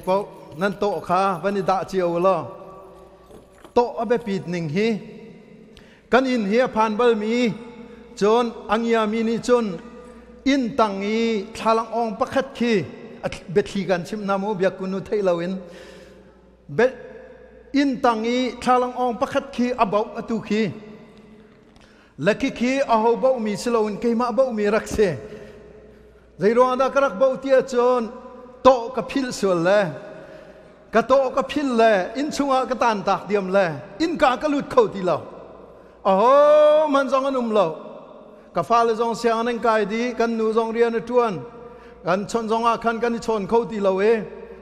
paoh nan tawh kha van i dah cio u law tawh a biapit ning hi kan inn hi a phan balmi cun a ngiami nih cun inn tang i thlalang awng pakhat khi biathli kan chimh hna mu biakun nu theih loin inn tang i thlalang awng pakhat khi a boh atu khi le khikhi a ho bohmi si loin keimah bohmi rak si. Zeiruang dah ka rak boh ti ahcun tawh ka philh sual le ka tawh ka philh le inn chungah ka tan tak diam le innka ka lut kho ti lo. Aho man zong an um lo. Ka fale zong sianginn an kai dih, kan nu zong rian a ṭuan. Kan chawnh zong ah khan kan i chawn kho ti lo i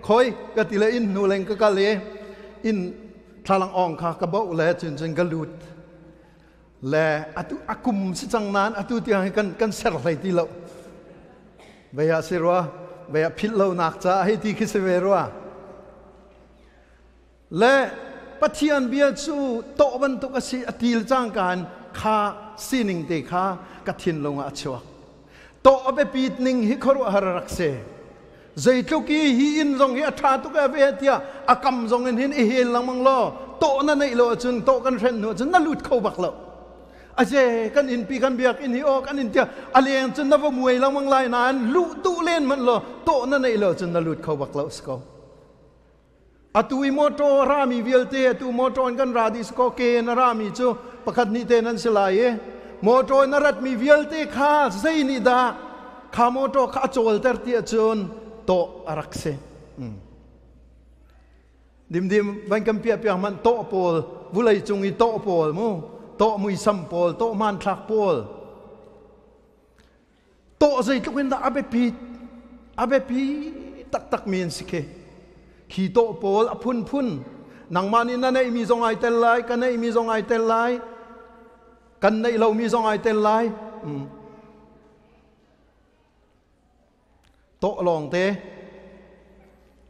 khoi ka ti le inn hnu leng ka kal i inn thlalang awng kha ka boh le cun cun ka lut. Le atu a kum si cang nain atu tiang hi kan kan ser hlei ti lo. Vei ah si rua, vei ah philh lonak caah hei ti khi si ve rua. Le Pathian bia cu tawh bantuk a si a til cangka in kha sining te kha ka thinlung ah a chuak. Tawh a biapit ning hi khuaruahhar a rak si. Zeitluk i hi inn zong hi a ṭha tuk e ve tiah a kam zong in hin i hel lengmang law tawh na neih lo ahcun tawh kan hren hnu ahcun na lut kho bak lo. Aje kan innpi kan biakinn hi aw kan inn tiah a leng cun na va muai lengmang lai nain luh duh len hmanh law tawh na neih lo ahcun na lut kho bak lo si ko. Atu i motor a rami vialte atu motor in kan ra dih ko ke in a rami cu pakhat hnih te nan si lai i motor in a ratmi vialte kha zei nih dah kha motor kha a cawlter ti ahcun tawh a rak si. Dimdim van kan piah piak hmanh tawh pawl vulei cung i tawh pawl mu tawh muisam pawl tawh hmanthlak pawl Tawh zeitluk in dah a biapit a biapi taktak mi an si khi. Khi tawh pawl a phunphun nangmah nih na neihmi zong ai tel lai, ka neihmi zong ai tel lai, kan neih lomi zong ai tel lai. Tawh lawng te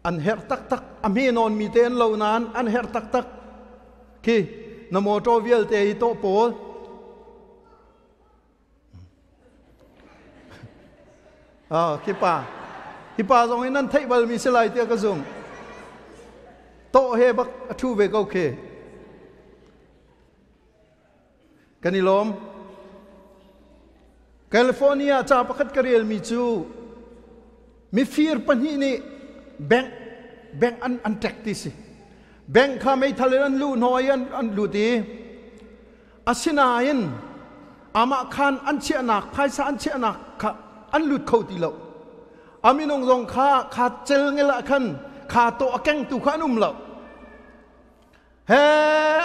an herh taktak a hme nawnmi te an lo nain an herh taktak. Khi na motor vialte hi tawh pawl Ah, khi pa. Hi pa zong in nan theih balmi si lai tiah ka zumh. Tawh he bak a ṭhu ve ko khi. Kan i lawm. California ca pakhat ka relmi cu mifir pahnih nih bank bank an an ṭek ti si. Bank kha meithal in an luh hnaw i an an lut i Asinain amah khan an chiahnak phaisa an chiahnak kha an lut kho ti lo. A minung zong kha kha celngel ah khan kha tawh a kengtu kha an um lo. He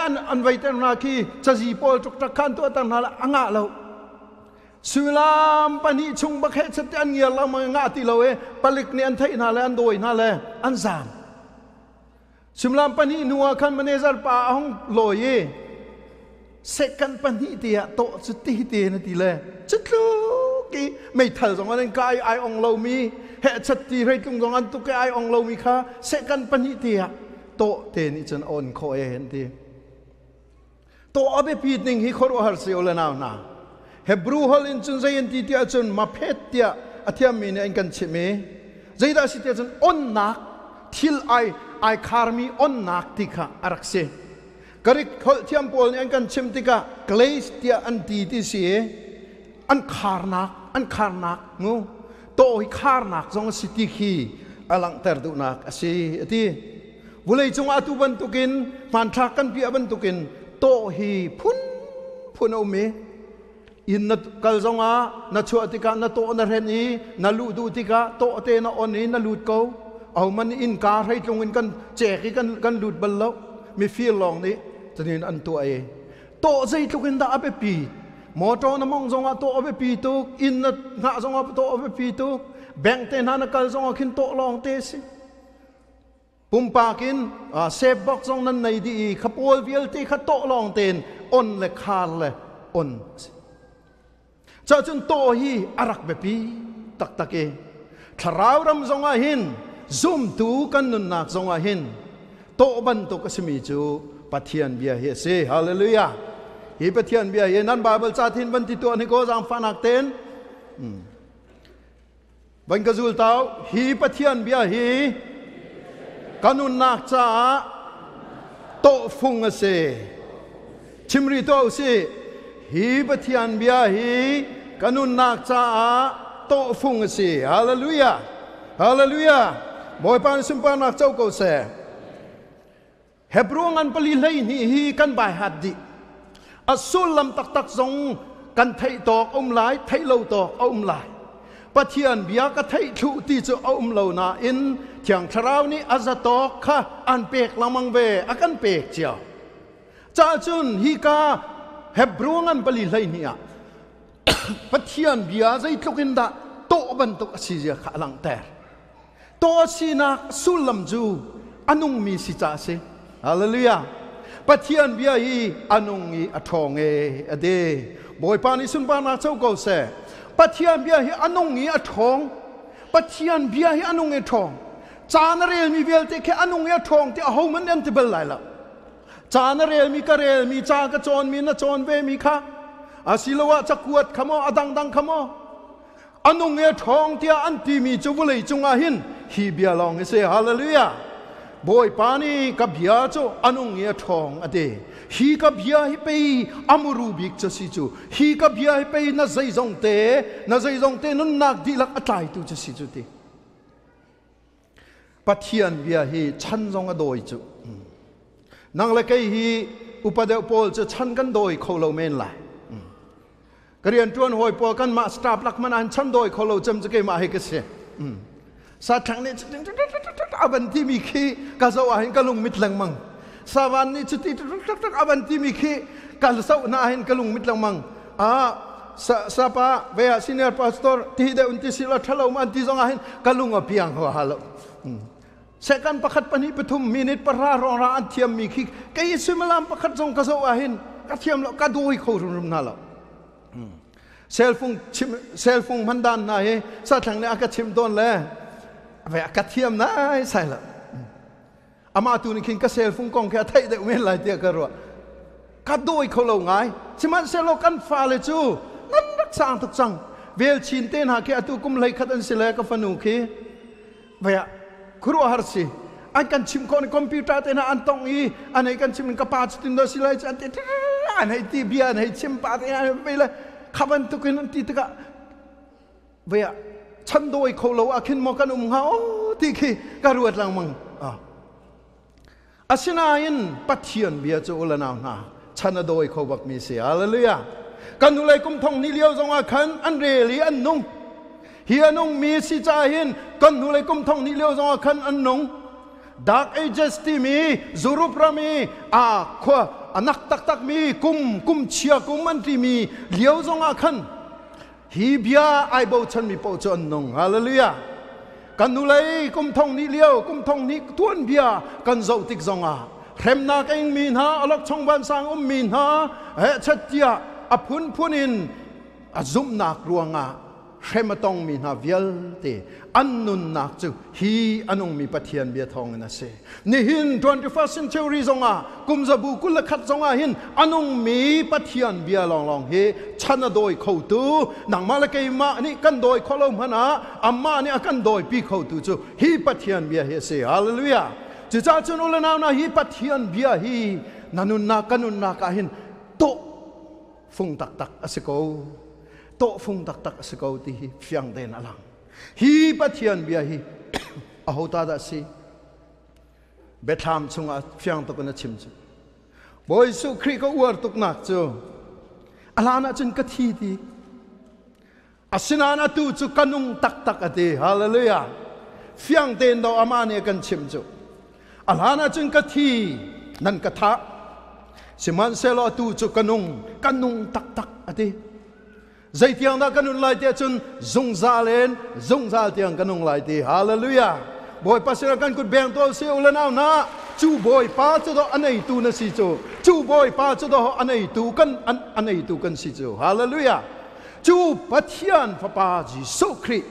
an an veiter hna khi cazi pawl ṭukṭak kha an tuahter hna la a ngah lo. Suimilam pahnih chung bak he chat an ngiar lo mang ngah ti lo e palik nih an theih hna le an dawi hna le an zaam. Suimilam pahnih hnu ah khan manager pa a hung lawi i second pahnih te ah tawh cu ti te na ti le cu tluk i meithal zong an kai ai ong lomi hehchat ti hreitlung zong an tuk i ai ong lomi kha second pahnih te ah tawh te nih cun a on khawh e an ti. Tawh a biapit ning hi khuaruahhar si u le nau hna. Hebrew holh in cun zei an ti tiah cun maphet tiah a thiammi nih an kan chimh i zeidah a si tiah cun onnak thil ai ai kharmi onnak ti kha a rak si. Greek holh thiam pawl nih an kan chimh tikah glaze tiah an ti ti si i an kharnak an kharnak mu tawh hi kharnak zong a si ti khi a langhter duhnak a si a ti. Vawleicung ah atu bantukin hmanthlak kan piah bantukin tawh hi phunphun a um i inn na kal zongah na chuah tikah na tawh na hren i na luh duh tikah tawh te na on i na lut ko. Ahohmanh nih innka hreitlung in kan cek i kan, kan lut bal lo. Mifir lawng nih cutin an tuah i tawh zeitluk in dah a biapi. Motor na mong zongah tawh a biapi tuk, inn na hngah zongah tawh a biapi tuk, bank te hna na kal zongah khin tawh lawng te si. Pumpak in save box zong nan nei dih i kha pawl vialte kha tawh lawng tein on le khar le on a si. Cahcun tawh hi a rak biapi taktak i thlarau ram zong ah hin zumtu kan nunnak zong ah hin tawh bantuk a simi cu Pathian bia hi a si. Hallelujah. Hi Pathian bia hi nan Bible ca thin van ti tuah ni ko zaangfahnak tein. Van ka zul tau hi Pathian bia hi. Ka nunnak caah tawhfung a si. Chim rih tuah usih. Hi Pathian bia hi ka nunnak caah tawhfung a si. Hallelujah. Hallelujah. Bawipa nih sunparnak co ko seh. Hebrew ngan pali 12 hi kan bai hat dih. A sullam taktak zong kan theih tawk um lai, theih lo tawk a um lai. Pathian bia ka theih thlu ti cu a um lo nain Thiang Thlarau nih a zatawk kha an pek lengmang ve, a kan pek cio. Ca cun hika Hebrew ngan pali 12 ah Pathian bia zeitluk in dah tawh bantuk a si zia kha a langhter. Tawh sinak sullam cu a nungmi si ca a si. Hallelujah. Pathian bia hi a nung i a ṭhawng e a ti. Bawipa nih sunparnak co ko seh. Pathian bia hi a nung i a ṭhawng. Pathian bia hi a nung i a ṭhawng. Ca na relmi vialte khi a nung i a ṭhawng ti ahohmanh an ti bal lai lo. Ca na relmi ka relmi ca ka cawnmi na cawn vemi kha asiloah cakuat kha maw a dangdang kha maw a nung e ṭhawng tiah an timi cu vawlei cungah hin hi bia lawng hi si. Hallelujah. Bawipa nih ka bia cu a nung i a ṭhawng a ti. Hi ka bia hi pei a muru bik cu si cu. Hi ka bia hi pei na zeizong te na zeizong te nunnak dihlak a tlaitu cu si cu ti. Pathian bia hi chan zong a dawi cu. Nang le kei hi upa deuh pawl cu chan kan dawi kho lo men lai. Ka rian ṭuan hawi pawl kan mah staff lak man an chan dawi kho lo cem cu keimah hi ka si. Sa thlang nih a van timi khi ka zoh ah hin ka lung mit lengmang. Savan nih cuti a van timi khi ka zoh na hin ka lung mit lengmang. Ah sapa ve ah senior pastor ti deuh ti si lo thalo ma an ti zong ah hin ka lung a piang ho ha lo. Second pakhat pahnih pathum minute pahra rong ra an thiam mi khi kei suimilam pakhat zong ka zoh ah hin ka thiam lo ka dawi kho rum rum hna lo. Cell phone chim cell phone hman dan hna hi sathlang nih a ka chim tawn le ve a ka thiam nai sai lo. Amah tu nih khin ka cell phone kong khi a theih deuh men lai tiah ka ruah. Ka dawi kho lo ngai. Sihmanhsehlaw kan fale cu nan rak sang tuk cang. Vel chin te hna khi atu kum 11 an si le ka fanu khi vaya khuaruahhar si. An kan chim khawh ni computer te hna an tong i an hei kan chim in ka pa cu tin do si lai cu an ti an hei ti bia an hei chim pa te an hei le kha bantukin an ti tikah vaya chan dawi kho lo ah khin maw kan um hnga o ti khi ka ruat lengmang. Asinain Pathian bia cu u le nau hna chan a dawi kho bakmi si. Hallelujah. Kan hnulei kum thong ni lio zongah khan an rel i an nung. Hi a nungmi si caah hin kan hnulei kum thong ni lio zongah khan an nung. Dark Ages timi Europe ram i a khua a nak taktakmi kum kum chia kum an timi lio zongah khan hi bia ai bochanmi paoh cu an nung. Hallelujah. Kan hnulei kum thong hnih lio kum thong hnih tuan bia kan zoh tik zongah hremnak a ingmi hna alokchong vansang ummi hna hechet tiah a phunphun in a zumhnak ruangah hrem a tongmi hna vialte an nunnak cu hi a nungmi Pathian bia thawngin a si. Nihin 21st century zongah kum zabu 21 zongah hin a nungmi Pathian bia lawnglawng hi chan a dawi khotu nangmah le keimah nih kan dawi khawh lo hmanh ah amah nih a kan dawipi khotu cu hi Pathian bia hi a si. Hallelujah. Cucaah cun u le nau hna hi Pathian bia hi na nunnak ka nunnak ah hin tawh fung taktak a si ko. Tawh fung taktak a si ko ti hi fiang tein a lang. Hi Pathian bia hi aho ta dah si? Biathlam chungah fiang tuk in a chim cu. Bawi Jesuh Khrih ka uar tuknak cu a hlan ah cun ka thi ti. Asinain atu cu ka nung taktak a ti. Hallelujah. Fiang tein do amah nih a kan chim cu. A hlan ah cun ka thi, nan ka thah. Sihmanhsehlaw atu cu ka nung, ka nung taktak a ti. Zeitiang dah ka nun lai tiah cun zungzal in zungzal tiang ka nung lai ti. Hallelujah. Bawipa sinah kan kut beng tuah si u le nau hna. Cu Bawipa cu do a neitu na si cu. Cu Bawipa cu do a neitu kan a neitu kan si cu. Hallelujah. Cu Pathian Fapa Jesuh Khrih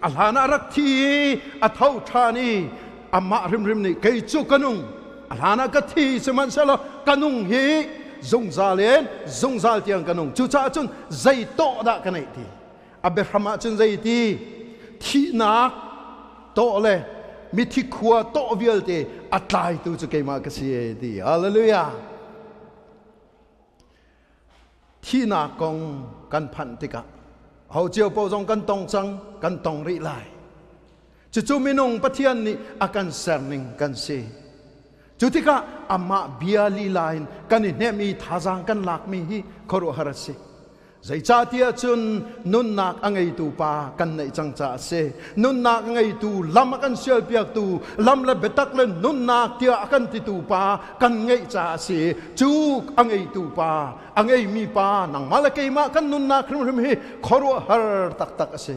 a hlan ah rak thi i a tho ṭhan i amah hrimhrim nih kei cu ka nung a hlan ah ka thi sihmanhsehlaw ka nung hi zungzal in zungzal tiang ka nung. Cucaah cun zei tawh dah ka neih ti? A biahram ah cun zei ti? Thihnak tawh le Mithi khua tawh vialte a tlaitu cu keimah ka si e ti. Hallelujah. Thihnak kong kan phanh tikah ho cio paoh zong kan tong cang, kan tong rih lai. Cucu minung Pathian nih a kan serning kan si. Cu tikah amah bia lila in kan i hnemh i thazaang kan lakmi hi khuaruahhar a si. Zeicahtiah cun nunnak a ngeitu pa kan neih cang caah a si. Nunnak a ngeitu, lam a kan sialpiaktu, lam le biatak le nunnak tiah a kan titu pa kan ngeih caah a si. Cu a ngeitu pa, a ngeimi pa, nangmah le keimah kan nunnak hrimhrim hi khuaruahhar taktak a si.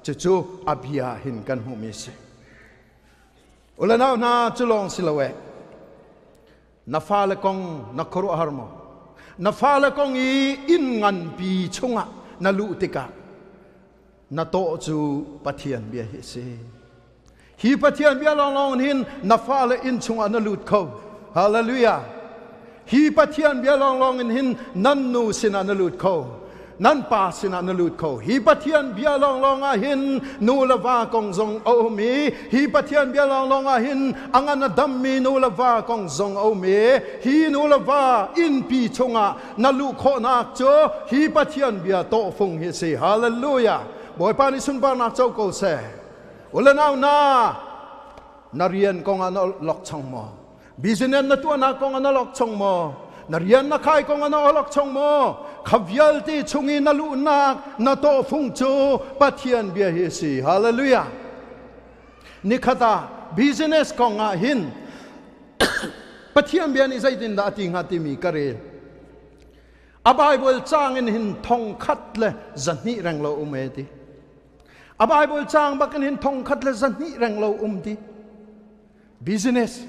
Cucu a bia hin kan hmuhmi a si. Ule nau hna, cu lawng si lo eh. Na fale kong na khuaruahhar maw? Na fale kong i inn nganpi chungah na luh tikah na tawh cu Pathian bia hi a si. Hi Pathian bia lawnglawng hin na fale inn chungah na lut kho. Hallelujah. Hi Pathian bia lawnglawng in hin nan nu sinah na lut kho. Nan pa sinah na lut kho. Hi Pathian bia lawnglawng ah hin nu le va kong zong a um i hi Pathian bia lawnglawng ah hin a ngan a dammi nu le va kong zong a um i hi nu le va innpi chungah na luh khawhnak cu hi Pathian bia tawhfung hi a si. Hallelujah. Bawipa nih sunparnak co ko seh. Ule nau na na rian kong ah na lok chang maw? Business na tuahnak kong ah na lok chung maw? Na rian na khai kong ah na lok chung maw? Kha vialte chung i na luhnak na tawhfung cu Pathian bia hi a si. Hallelujah. Nikhat ah business kong ah hin Pathian bia nih zeitindah a ti hnga timi ka rel. A Bible caang in hin 1200 reng lo um e ti. A Bible caang bak in hin 1200 reng lo um ti. Business.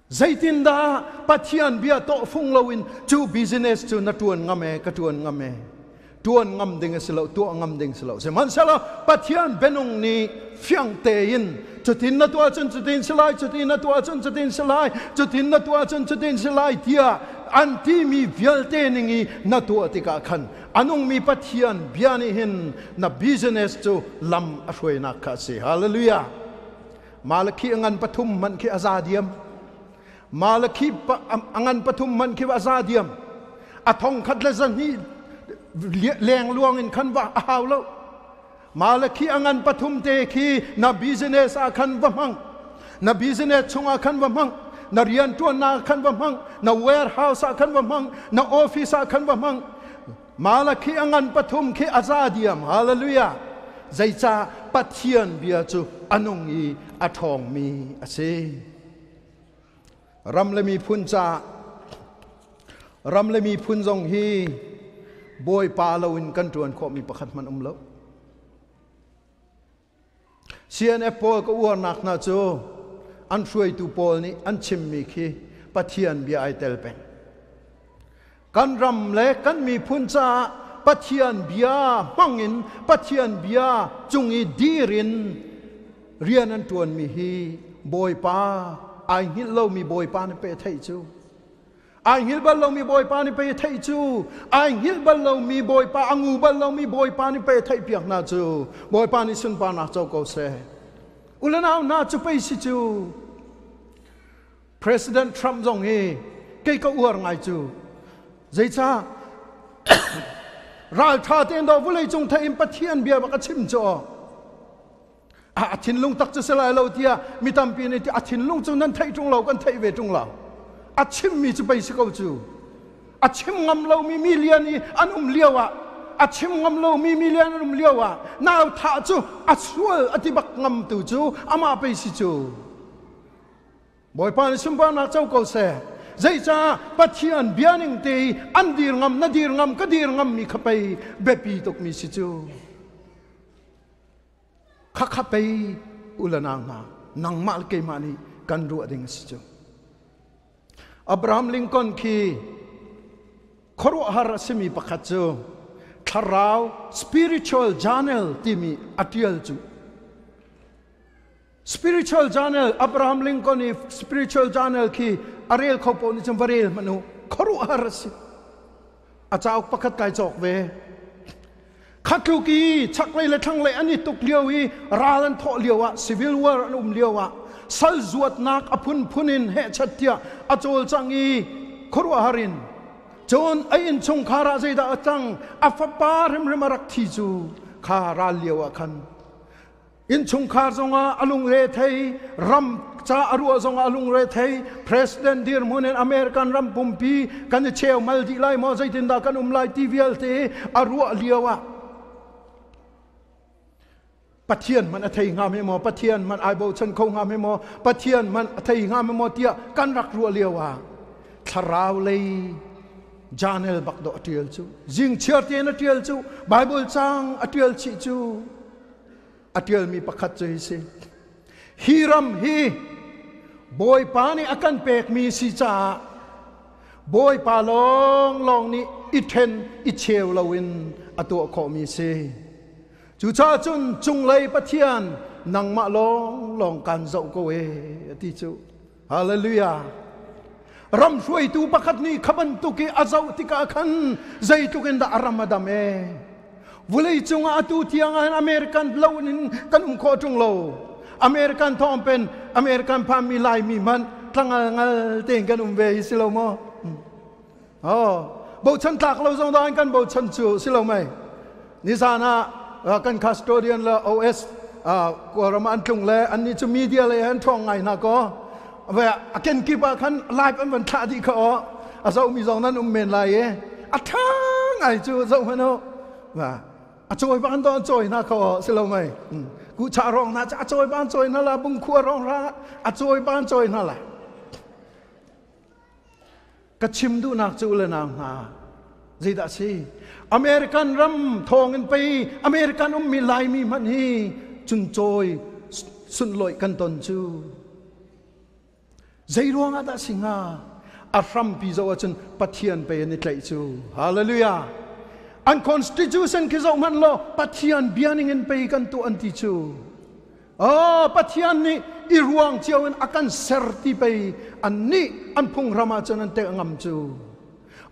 Zeitindah Pathian bia tawhfung loin cu business cu na ṭuan ngam e, ka ṭuan ngam e. Ṭuan ngam ding a si lo, tuah ngam ding si lo. Sihmanhsehlaw Pathian bianung nih fiang tein cutin na tuah cun cutin si lai, cutin na tuah cun cutin si lai, cutin na tuah cun cutin si lai tiah an timi vialte ning i na tuah tikah khan a nungmi Pathian bia nih hin na business cu lam a hruainak kha a si. Hallelujah. Malakhi a ngan pathum hmanh khi a za diam. Malakhi a ngan pathum hmanh khi a za diam. A thong khat le zahnih leng luang in khan va a hau lo. Malakhi a ngan pathum te khi na business ah khan va hmang. Na business chungah khan va hmang. Na rianṭuannak khan va hmang. Na warehouse ah khan va hmang. Na office ah khan va hmang. Malakhi a ngan pathum khi a za diam. Hallelujah. Zeicah Pathian bia cu a nung i a ṭhawngmi a si. Ram le miphun caah ram le miphun zong hi Bawipa loin kan ṭuan khawhmi pakhat hmanh um lo. CNF pawl ka uarnak hna cu an hruaitu pawl nih an chimmi khi Pathian bia ai tel peng. Kan ram le kan miphun caah Pathian bia hmangin Pathian bia cung i dir in rian an ṭuanmi hi Bawipa ai hngilh lomi Bawipa nih pe theih cu. Ai hngilh bal lomi Bawipa nih pei theih cu. Ai hngilh bal lomi Bawipa, a ngu bal lomi Bawipa nih pei theih piak hna cu. Bawipa nih sunparnak co ko seh. U le nau hna, cu pei si cu. President Trump zong hi kei ka uar ngai cu. Zeicah? Ralṭha tein daw vawlei cung theih in Pathian bia bak a chim cu aw. A thinlung tak cu si lai lo tiah mi tampi nih a thinlung cu nan theih ṭung lo, kan theih ve ṭung lo. A chimmi cu pei si ko cu. A chim ngam lomi mi lian i an um lio ah, a chim ngam lomi mi lian an um lio ah nau thah cu a sual a ti bak ngam tu cu amah pei si cu. Bawipa nih sunparnak co ko seh. Zeicah Pathian bia ning te i an dir ngam, na dir ngam, ka dir ngam mi kha pei biapi tukmi si cu. Khakha pei u le nau hna, nangmah le keimah nih kan ruah ding a si cu. Abraham Lincoln khi khuaruahhar a simi pakhat cu thlarau spiritual journal timi a ṭial cu. Spiritual journal, Abraham Lincoln i spiritual journal khi a rel kho paoh nih cun va rel hmanh u. Khuaruahhar a si. A cauk pakhat kai cawk ve. Khatluk i chaklei le thlanglei an i tuk lio i ral an thawh lio ah, civil war an um lio ah, sal zuatnak a phunphun in hehchat tiah a cawlcang i khuaruahhar in cun a innchungkhar ah zeidah a cang? A fapa hrimhrim a rak thi cu kha ral lio ah khan. Innchungkhar zongah a lungre thei, ram ca a ruah zongah a lungre thei. President dirhmun in American ram pumpi kan i cheu mal dih lai maw, zeitindah kan um lai ti vialte a ruah lio ah Pathian man a thei hnga me maw, Pathian man ai bochan kho hnga me maw, Pathian man a thei hnga me maw tiah kan rak ruah lio ah thlarau lei journal bak do a tial cu, zing chiar tein a tial cu, Bible cang a tial chih cu. A ṭialmi pakhat cu hi si: Hi ram hi Bawipa nih a kan pekmi si caah Bawipa lawnglawng nih i ṭhen i cheu loin a tuah khawhmi si. Cucaah cun cunglei Pathian, nangmah lawnglawng kan zoh ko e, a ti cu. Hallelujah! Ram hruaitu pakhat nih kha bantuk i a zoh tikah khan zeitluk in dah a ram a dam e. Vulei cungah atu tiang ah American lo in kan um khawh ṭung lo. American thawng pen American phanmi Laimi hmanh tlangal ngal tein kan um ve hi si lo maw? Oh, bochan tlak lo zong dah kan bochan cu si lo mei. Nizan ah kan custodian le OS Kawlram an tlung le annih cu media lei an ṭhawng ngai hna kaw ve a kenkip ah khan live an van thlah dih kha aw, a zohmi zong nan um men lai i a ṭha ngai cu. Zoh hmanh u, a cawi bang an cawi hna kha aw, si lo mei? Kuhchah rong hna a cawi bang cawi hna la, bungkhua rong ra a cawi bang cawi hna la. Ka chim duhnak cu, u le nau hna, zeidah si? American ram thawng in pei American ummi Laimi hmanh hi cuncawi sunlawih kan ton cu. Zei ruangah dah si hnga? A hrampi zoh ahcun Pathian pei an i tlaih cu. Hallelujah! An constitution khi zoh hmanh law, Pathian bia ning in pei kan tuah an ti cu. Oh, Pathian nih i ruang cio in a kan ser ti pei an nih an phunghram ah cun an tek ngam cu.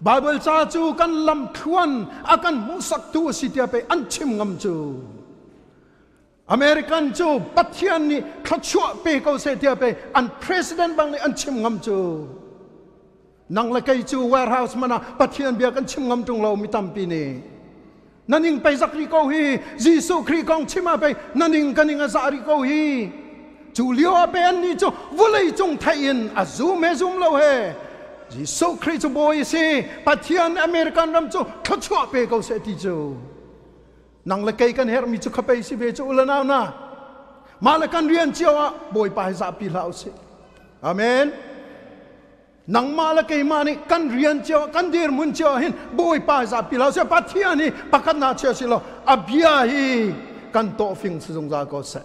Bible ca cu kan lam thluan a kan hmuhsaktu a si tiah pei an chim ngam cu. American cu Pathian nih thluachuah pe ko seh tiah pei an president bang nih an chim ngam cu. Nang le kei cu warehouse man ah Pathian bia kan chim ngam ṭung lo mi tampi nih. Na ning pei zak rih ko hi. Jesuh Khrih kong chim ah pei na ning ka ning a zah rih ko hi. Cu lio ah pei annih cu vawlei cung theih in a zum he zum lo he Jesuh Khrih cu Bawi a si, Pathian American ram cu thluachuah pe ko seh ti cu. Nang le kei kan herhmi cu kha pei si ve cu, u le nau na. Mah le kan rian cio ah Bawipa hi zahpi hlah usih. Amen. Nangmah le keimah nih kan rian cio, kan dirhmun cio hin Bawipa zapi lo seh, Pathian hi pakhat na chia si lo, a bia hi kan tawhfing si zungzal ko seh.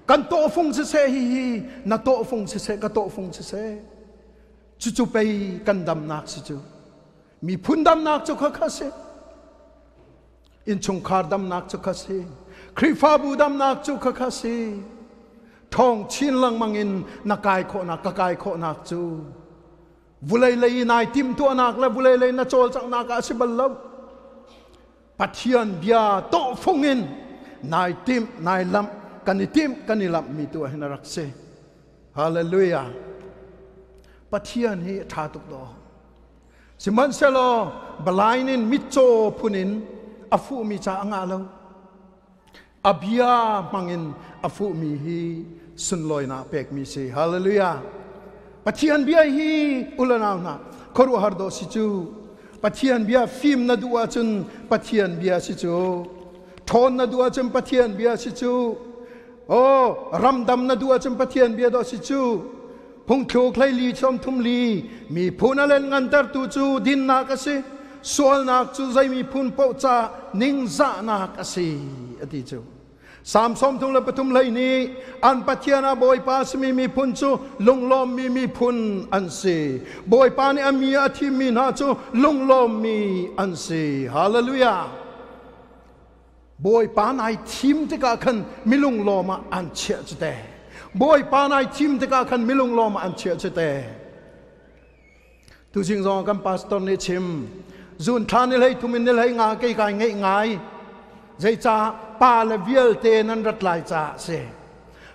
Kan tawhfung si seh. Hi hi na tawhfung si seh, ka tawhfung si seh. Cucu pei kan damnak si cu. Miphun damnak cu kha kha si, innchungkhar damnak cu kha si, Khrihfabu damnak cu kha kha si. Thawng chin lengmang in na kai khawhnak, ka kai khawhnak cu vulei lei nai timhtuahnak le vulei lei na cawlcanghnak ah a si bal lo. Pathian bia tawhfung in nai timh, nai lamh, kan i timh, kan i lamh mi tu ah hin a rak si. Hallelujah! Pathian hi a ṭha tuk daw. Sihmanhsehlaw balain in mitcaw phun in a fuhmi ca a ngah lo. A bia hmangin a fuhmi hi sunlawinak pekmi si. Hallelujah! Pathian bia hi, ulanau hna, khuaruahhar dawh si cu. Pathian bia fim na duh ahcun Pathian bia si cu. Ṭhawn na duh ahcun Pathian bia si cu. Oh, ramdam na duh ahcun Pathian bia dawh si cu. Phungthluk 14 34: Miphun a len ngantertu cu dinnak a si, sualnak cu zei miphun paoh ca ningzahnak a si, a ti cu. Salm 33 12: An Pathian ah Bawipa a simi miphun cu lunglawmmi miphun an si. Bawipa nih a mi a thimmi hna cu lunglawmmi an si. Hallelujah! Bawipa nai thim tikah khan milunglawm ah an chiah cu te. Bawipa nai thim tikah khan milunglawm ah an chiah cu te. Tuzing zong kan pastor nih chim, June thla ni 13 in ni 15 kei kai ngeih ngai. Zeicah pa le vialte nan rat lai caah si.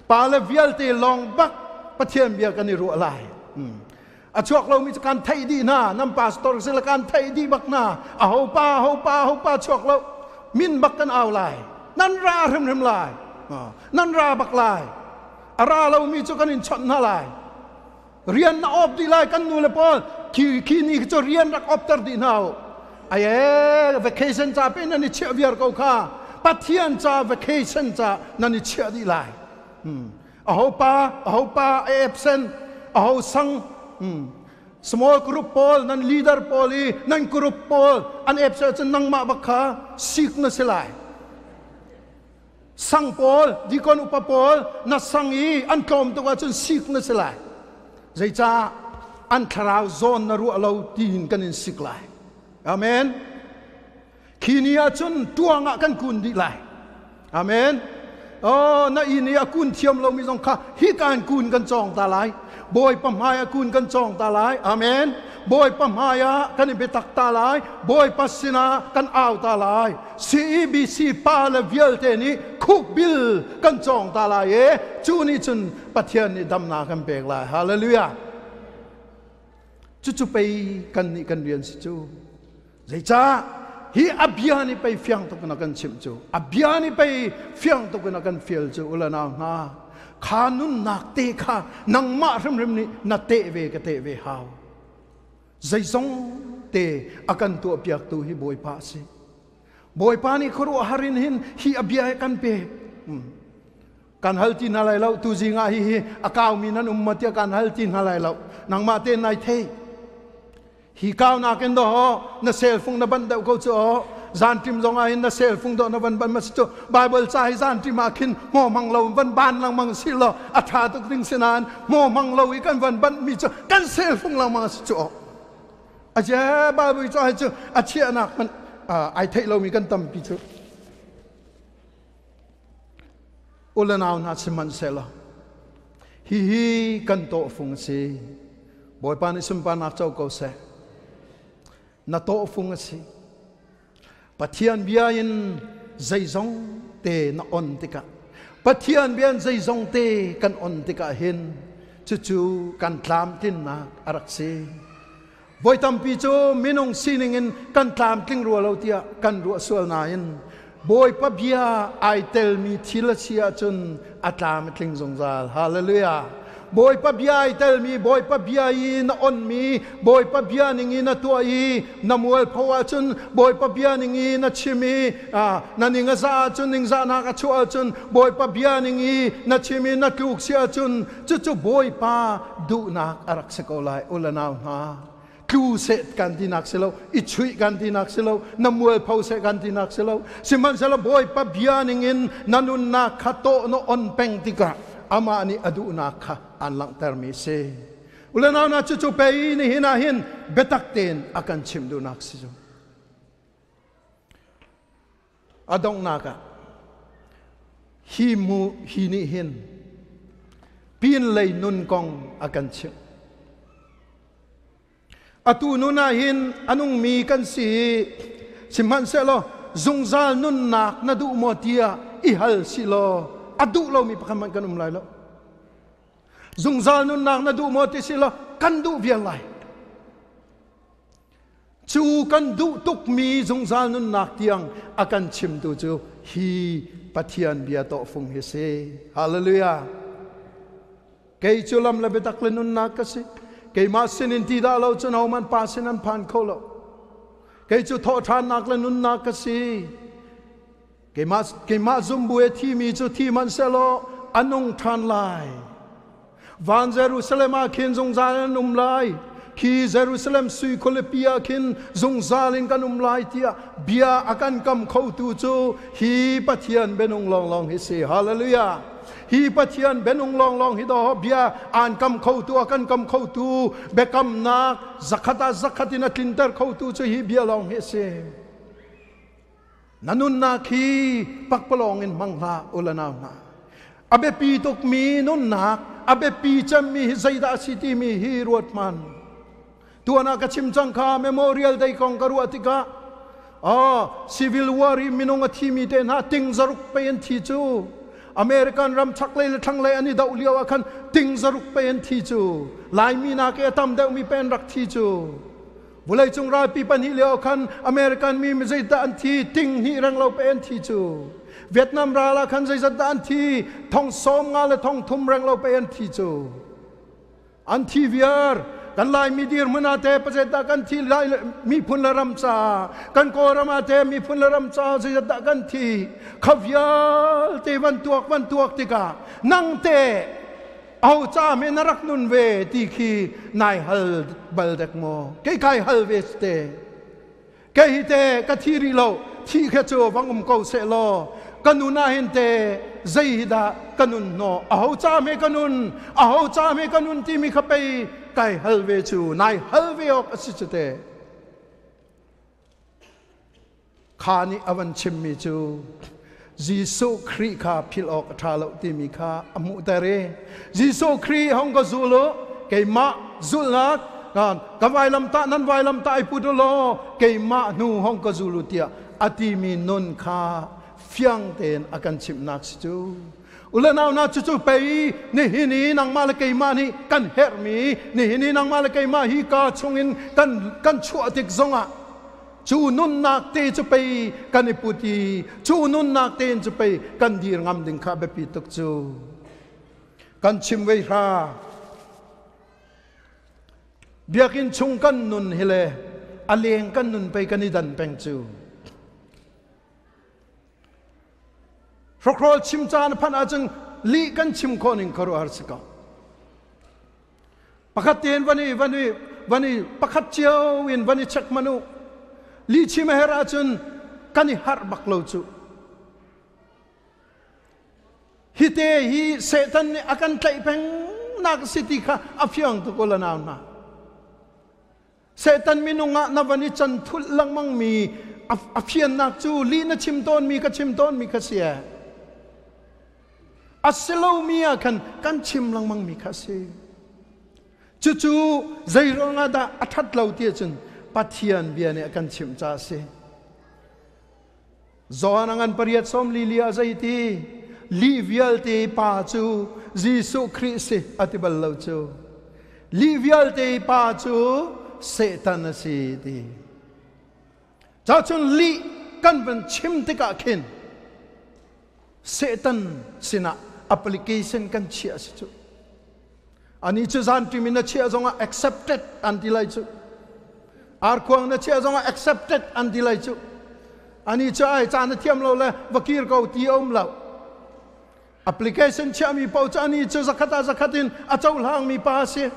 Pa le vialte lawng bak Pathian bia kan i ruah lai. A chuak lomi cu kan theih dih hna. Nan pastor si le kan theih dih bak hna. A ho pa, ho pa, ho pa chuak lo. Min bak kan au lai. Nan ra hrimhrim lai. Nan ra bak lai. A ra lomi cu kan in chawnh hna lai. Rian na op dih lai kan nu le pawl khi khi ni cu rian rak opter dih hna u. Aye vacation ca pe nan i chiah viar ko kha. Pathian ca vacation ca nan i chiah dih lai. A ho pa, a ho pa a absent, a ho sang small group pawl nan leader pawl i nan group pawl an absent cun nangmah bak kha sik na si lai. Sang pawl, deacon upa pawl na sang i an tlawm tuk ahcun sik na si lai. Zeicah an thlarau zawn na ruah lo tiin kan in sik lai. Amen. Khi ni ahcun tuang ah kan kun dih lai. Amen. Oh, na inn i a kun thiam lomi zong kha hi kan kun kan cawng ta lai. Bawipa hmai ah kun kan cawng ta lai. Amen. Bawipa hmai ah kan i biatak ta lai. Bawipa sinah kan au ta lai. CEBC pa le vialte nih khukbil kan cawng ta lai e. Cu nih cun Pathian nih damnak kan pek lai. Hallelujah. Cucu pei kan nih kan rian si cu. Zeicah hi a bia nih pei fiang tuk in a kan chimh cu. A bia nih pei fiang tuk in a kan fial cu ula nau hna. Kha nunnak te kha nangmah hrimhrim nih na teh ve ka teh ve hau. Zeizong te a kan tuahpiaktu hi Bawipa a si. Bawipa nih khuaruahhar in hin hi a bia hi kan pek. Kan hal ti hna lai lo tu zing ah hihi a kaumi nan um maw tiah kan hal ti hna lai lo. Nangmah tein nai thei. Hi kaunak in dawh na cell phone na ban deuh ko cu aw. Zanṭim zong ah hin na cell phone dawh na van ban ma si cu Bible ca hi zanṭim ah khin hmaw hmang lo van ban lengmang si law a ṭha tuk ding si nain hmaw hmang lo i kan van banh mi cu kan cell phone lengmang a si cu aw. A je Bible ca hi cu a chiahnak hmanh ai theih lomi kan tampi cu. U le nau hna sihmanhsehlaw hihi kan tawhfung a si. Bawipa nih sunparnak co ko seh. Na tawhfung a si. Pathian bia in zeizong te na on tikah Pathian bia in zeizong te kan on tikah hin cucu kan tlamtlinnak a rak si. Voi tampi cu minung sining in kan tlamtling rua lo tiah kan ruah sual nain Bawipa bia ai telmi thil a si ahcun a tlam a tling zungzal. Hallelujah. Bawipa bia ai telmi, Bawipa bia i na onmi, Bawipa bia ning i na tuah i na mualpho ahcun, Bawipa bia ning i na chim i na ning a zah ahcun, ningzahnak a chuah ahcun, Bawipa bia ning i na chim i na tluk si ahcun, cucu Bawipa duhnak a rak si ko lai u le nau hna. Tlu seh kan tinak si lo, i chuih kan tinak si lo, na mualpho seh kan tinak si lo. Sihmanhsehlaw Bawipa bia ningin na nunnak kha tawh na on peng tikah amah nih a duhnak kha aan langhtermi si. U le nau hna, cucu pei nihin ah hin biatak tein a kan chimh duhnak si cu. A donghnak ah hi mu hi nih hin pinlei nun kong a kan chimh. Atu nun ah hin a nungmi kan si i sihmanhsehlaw zungzal nunnak na duh maw tiah i hal si law a duh lomi pakhat hmanh kan um lai lo. Zungzal nunnak na duh maw ti si law kan duh vial lai. Cu kan duh tukmi zungzal nunnak tiang a kan chimtu cu hi Pathian bia tawhfung hi si. Hallelujah. Kei cu lam le biatak le nunnak ka si. Keimah sinin ti dah lo cun hohmanh Pa sin an phan kho lo. Kei cu thawhṭhannak le nunnak ka si. Keimah zumbu e thimi cu thi hmanhsehlaw a nung ṭhan lai. Van Jerusalem ah khin zungzal an um lai. Khi Jerusalem sui khualipi ah khin zungzal in kan um lai tiah bia a kan kam khotu cu hi Pathian bianung lawnglawng hi si. Hallelujah. Hi Pathian bianung lawnglawng hi daw bia aan kam khotu a kan kam khotu biakamnak zakhat ah zakhat in a tlinter khotu cu hi bia lawng hi a si. Na nunnak hi pakpalawng in hmang hlah u le nau hna. A biapi tukmi nunnak, a biapi cemmi hi zeidah a si timi hi ruat hmanh. Tuan ah ka chim cang kha Memorial Day kong ka ruah tikah. Oh, civil war i minung a thimi te hna ting zaruk pe an thi cu. American ram chaklei le thlanglei an i doh lio ah khan ting zaruk pe an thi cu. Laimi nak i a tam deuhmi pe an rak thi cu. Vawleicung ralpi pahnih lio khan American mi zeidah an thi ting hnih reng lo pe an thi cu. Vietnam ral ah khan zeizat dah an thi thong sawm nga le thong thum reng lo pe an thi cu. An thi viar kan Laimi dirhmun ah te pazet dah kan thi lai miphun le ram ca kan Kawlram ah te miphun le ram ca zeizat dah kan thi kha vialte van tuak van tuak tikah nang te Au ca me na rak nun ve ti khi nai hal bal dek maw? Kei kai hal ve te. Kei hi te ka thi rih lo, thi kha cu vang um ko seh law, ka nun ah hin te zei hi dah ka nun hnawh? Aho ca me ka nun? Aho ca me ka nun timi kha pei kai hal ve cu, nai hal ve awk a si cu te. Kha nih a van chimmi cu Jesuh Khrih kha philh awk a ṭha lo timi kha a hmuhter i Jesuh Khrih hong ka zul u, keimah zulhnak ka vailamtah nan vailamtah i put u law keimah hnu hong ka zul u tiah a timi nun kha fiang tein a kan chimhnak si cu. Ule nau na cucu pei nihin i nangmah le keimah nih kan herhmi nihin i nangmah le keimah hi ka chungin kan kan chuah tik zongah Cu nunnak te cu pei kan i put i cu nunnak tein cu pei kan dir ngam ding kha biapi tuk cu. Kan chim vei hra. Biakinn chung kan nun hi le a leng kan nun pei kan i dan peng cu. Hrokhrawl chim caan phanh ahcun lih kan chim khawh ning khuaruahhar si ko. Pakhat tein van i van i van i pakhat cio in van i check hmanh u. Lihchim a herh ahcun kan i harh bak lo cu. Hi te hi Satan nih a kan tlaih peng nak si ti kha a fiang tuk u la nau hna. Satan minung ah na van i can thulh lengmang mi a fiannak cu lih na chim tawnmi ka chim tawnmi kha si ee. A si lomi ah khan kan chim lengmang mi kha si. Cucu zei ruangah dah a ṭhat lo ti ahcun Pathian bia nih a kan chimh caah a si. Johan a ngan pariat sawm li li ah zei ti lih vialte pa cu Jesuh Khrih si a ti bal lo cu. Lih vialte pa cu Satan a si ti. Cacun lih kan van chim tikah khin Satan sinah application kan chiah si cu. Ani cu zanṭim in na chiah zongah accepted an ti lai cu. Arkhuang na chiah zongah accepted an ti lai cu. Ani cu ai ca na thiam lo le va kir ko ti a um lo. Application chiahmi paoh cu ani cu zakhat ah zakhat in a cohlangmi pa a si.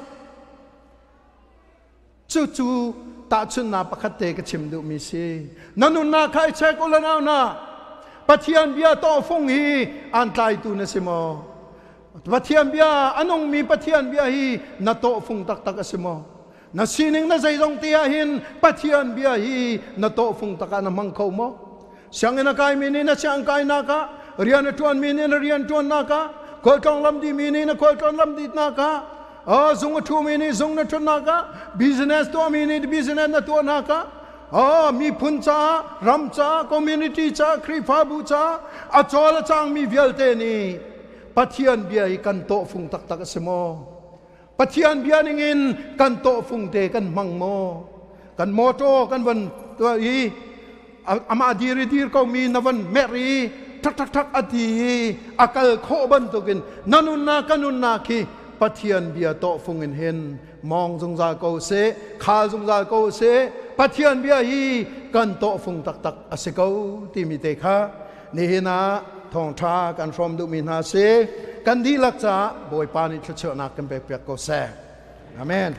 Cucu tahchunhnak pakhat te ka chim duhmi si. Na nunnak kha i check u la nau na. Pathian bia tawhfung hi an tlaitu na si maw? Pathian bia, a nungmi Pathian bia hi na tawhfung taktak a si maw? Na sining na zeizong te ah hin Pathian bia hi na tawhfung tak ah na hmang kho maw? Sianginn a kaimi nih na siang kainak ah, rian a ṭuanmi nih na rian ṭuannak ah, khualtlawng lam dimi nih na khualtlawn lam ditnak ah, zung a ṭhumi nih zung na ṭhutnak ah, business tuahmi nih business na tuahnak ah, miphun caah, ram caah, community caah, Khrihfabu caah a cawl a cangmi vialte nih Pathian bia hi kan tawhfung taktak a si maw? Pathian bia ningin kan tawhfung te kan hmang maw? Kan mawṭaw kan van tuah i amah dir i dir komi na van merh i ṭhak ṭhak ṭhak a ti i a kal khawh bantukin na nunnak ka nunnak hi Pathian bia tawhfung in hin mawng zungzal ko seh, khal zungzal ko seh. Pathian bia hi kan tawhfung taktak a si ko timi te kha nihin ah thawngṭha kan hrawm duhmi hna si. Kan dihlak caah Bawipa nih thluachuahnak kan pekpiak ko seh. Amen.